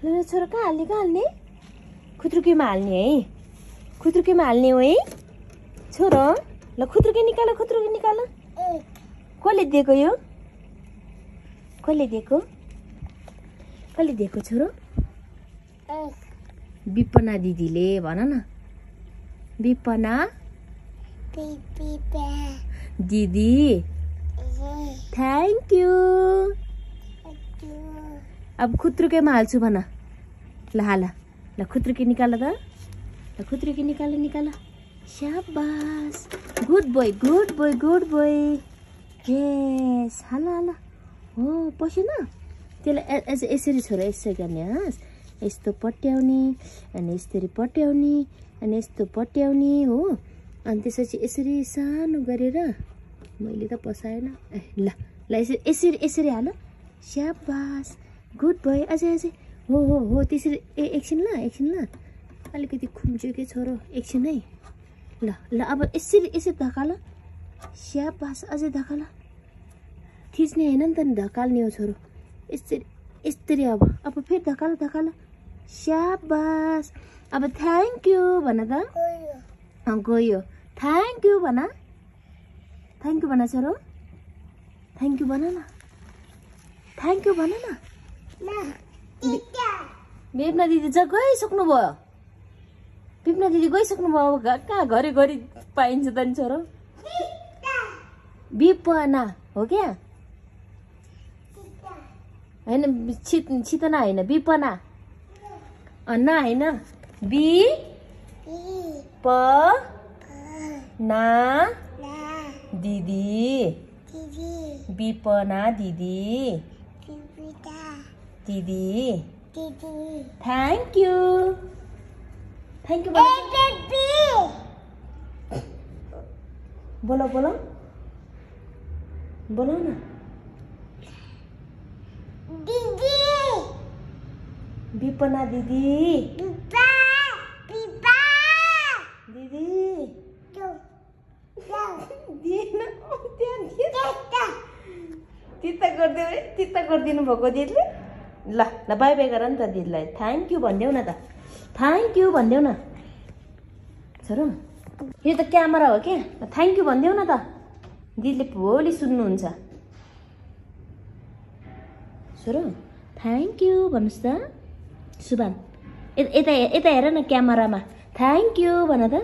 ल छोरा कहाँ हाल्ने खुत्रुकीमा हाल्ने है खुत्रुकीमा हाल्ने हो है छोरो ल खुत्रुकी निकाल कसले दिएको यो कसले दिएको छोरो विपना दिदीले भन न विपना दिदी थ्याङ्क यू अब खुत्रुकेमा हाल्छु भन ल हाल ल खुत्रुकी निकाल त ल खुत्रुकी निकाल शाबास गुड बोय यस हाल हो पसेन त्यसलाई यसरी छोरा यसरी गर्ने हस् यस्तो पट्याउने अनि यसरी पट्याउने अनि यस्तो पट्याउने हो अनि त्यसपछि यसरी सानो गरेर मैले त पसाएन ल यसरी हाल शाबास गुड बोय अझै हो त्यसरी एकछिन ल अलिकति खुम्च्यो के छोरो एकछिन है ल अब यसरी धकाल स्याबास अझै धकाल थिच्ने हैन नि त नि धकाल्ने हो छोरो यसरी अब फेरि धकाल स्याबास अब थ्याङ्क यू भन त गयो थ्याङ्क यू भन छोरो थ्याङ्क यू भन न बिपना दिदी चाहिँ गइसक्नु भयो अब कहाँ घरि पाइन्छ त नि छोरो विपना हो क्या हैन छितना हैन विपना न हैन विपना दिदी विपना दिदी थ्याङ्क यू बोलो न दीदी विपना दिदी चित्ता गरिदिनु भएको दिदीले ल बाई गर नि त दिदीलाई थ्याङ्क यू भनिदेऊ न त छोरो यो त क्यामेरा हो क्या थ्याङ्क यू भनिदेऊ न त दिदीले भोलि सुन्नुहुन्छ छोरो थ्याङ्क यू भन्नुहोस् त सुभान यता हेर न क्यामेरामा थ्याङ्क यू भन त